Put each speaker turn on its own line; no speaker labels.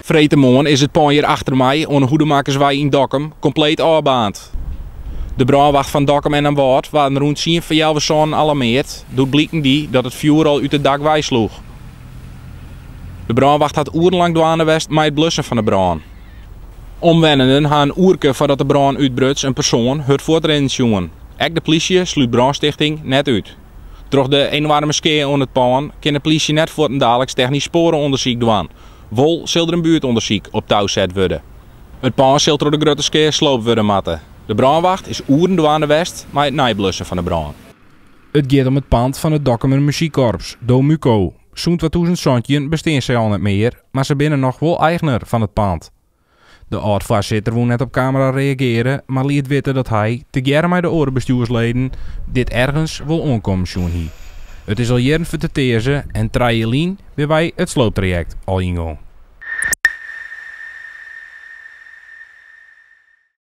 Freedtemoarn is it pân hjir achter my oan de Hoedemakkerswei yn Dokkum kompleet ôfbaarnd. De brânwacht fan Dokkum en Damwâld waarden rûn tsien foar healwei sânen alarmeard doe't bliken die dat it fjoer al út it dak wei sloech. De brânwacht hat oerenlang dwaande west mei it blussen fan de brân. Omwennenden ha in oerke foardat de brân útbruts in persoan hurd fuortrinnen sjoen. Ek de plysje slút brânstichting net út. Troch de enoarme skea oan it pân kin de plysje net fuortendaliks technysk spoare-ûndersyk dwaan. Wol sil der in buertûndersyk op tou set wurde. It pân sil troch de grutte skea sloopt wurde moatte. De brânwacht is oeren dwaande west mei it neiblussen fan de brân. It giet om it pand fan it Dokkumer muzykkorps Domuko. Sûnt 2017 bestean sy al net mear, mar se binne noch wol eigner fan it pand. De âld-foarsitter woe net op kamera reageare, mar liet witte dat hy, tegearre mei de oare bestjoersleden, dit ergens wol oankommen sjoen hie. It is al jierren fertutearze en 3 jier lyn binne wy it slooptrajekt al yngong.